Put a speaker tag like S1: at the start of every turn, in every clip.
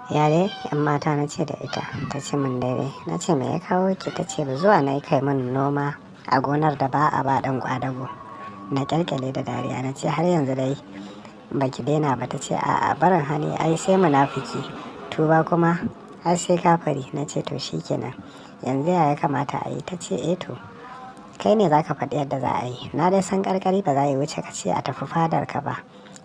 S1: Ya dai 'yan mata, na ce da ita. Ta ce min daidai. Na ce, "Me ya kawo ki?" Ta ce, "Zuwa na kai min noma a gonar da ba a ba ɗan kwadago." Na kyalkyale da dariya, na ce, "Har yanzu dai baki daina ba?" Ta ce, "A'a, barin hali ai sai munafiki, tuba kuma har sai kafiri." Na ce, "To shikenan, yanzu ya kamata a yi?" Ta ce, "Eh, to kai ne zaka faɗi yadda za a yi. Na dai san karkari ba za yi wuce ka ce a tafi fadar ka ba.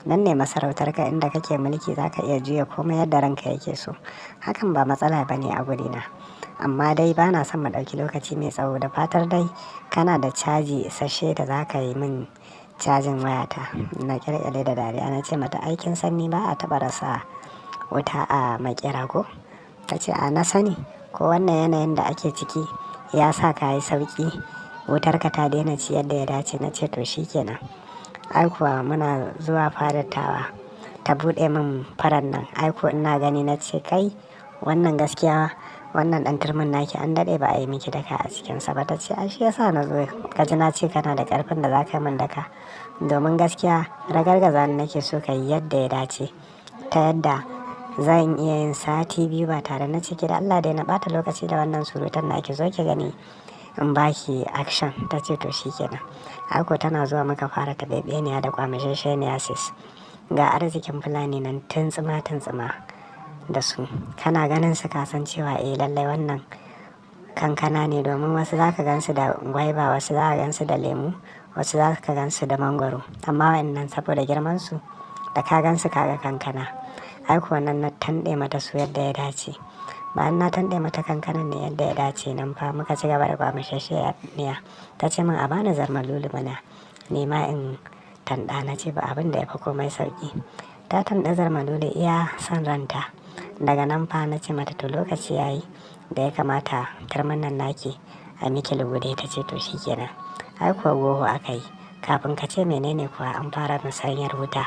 S1: Nan ne masarautar ka inda kake mulki, zaka iya juya komai yadda ranka yake so. Hakan ba matsala bane a gurina, amma dai bana son mu ɗauki lokaci mai tsawo. Da fatar dai kana da caji isasshe da za ka yi min cajin wayata." Na kyalkyale da dariya, na ce mata, "Aikin sanni ba a taɓa rasa wuta a makera ko?" Ta ce, "A na sani ko wannan yanayin da ake ciki ya sa ka yi sauki, wutarka ta daina ci yadda ya dace." Na ce, "To shikenan." Ai kuwa muna zuwa fadar tawa ta buɗe min faran nan. Ai ko ina gani na ce, "Kai, wannan gaskiya wannan ɗan turmin naki an daɗe ba a yi miki daka a cikinsa ba." Ta ce, "Ai shi yasa na zo, ka ji na ce kana da ƙarfin da za ka yi min daka. Domin gaskiya ragargaza ni nake so ka yi yadda ya dace. Ta yadda zan iya yin sati 2 ba tare." Na ce, "Da Allah dai na ɓata lokaci da wannan surutan naki, zo ki gani in baki action." Ta ce, "To shikenan." Ai ko tana zuwa muka fara taɓeɓeniya da kwamishesheniya sis. Ga arzikin Fulani nan tuntsuma tuntsuma da su. Kana ganin su ka san cewa eh lallai wannan kankana ne, domin wasu za ka gansu da gwaiba, wasu za ka gansu da lemu, wasu za ka gansu da mangwaro. Amma waɗannan saboda girman su, da ka gansu ka ga kankana. Ai kuwa nan na tanɗe mata su yadda ya dace. Bayan na tanɗe mata kankanan ne yadda ya dace, nan fa muka ci gaba da kwamishesheniya. Ta ce min a bani zarmalulu mana ni ma in tanɗa. Na ce ba abin da ya fi komai sauƙi. Ta tanɗe zarmalulu iya son ranta. Daga nan fa na ce mata, "To lokaci ya yi da ya kamata turmin nan naki a miki lugude." Ta ce, "To shikenan." Ai kuwa goho aka yi. Kafin ka ce menene kuwa an fara musanyar wuta.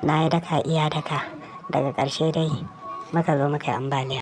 S1: Na yi daka iya daka. Daga ƙarshe dai muka zo muka yi ambaliya.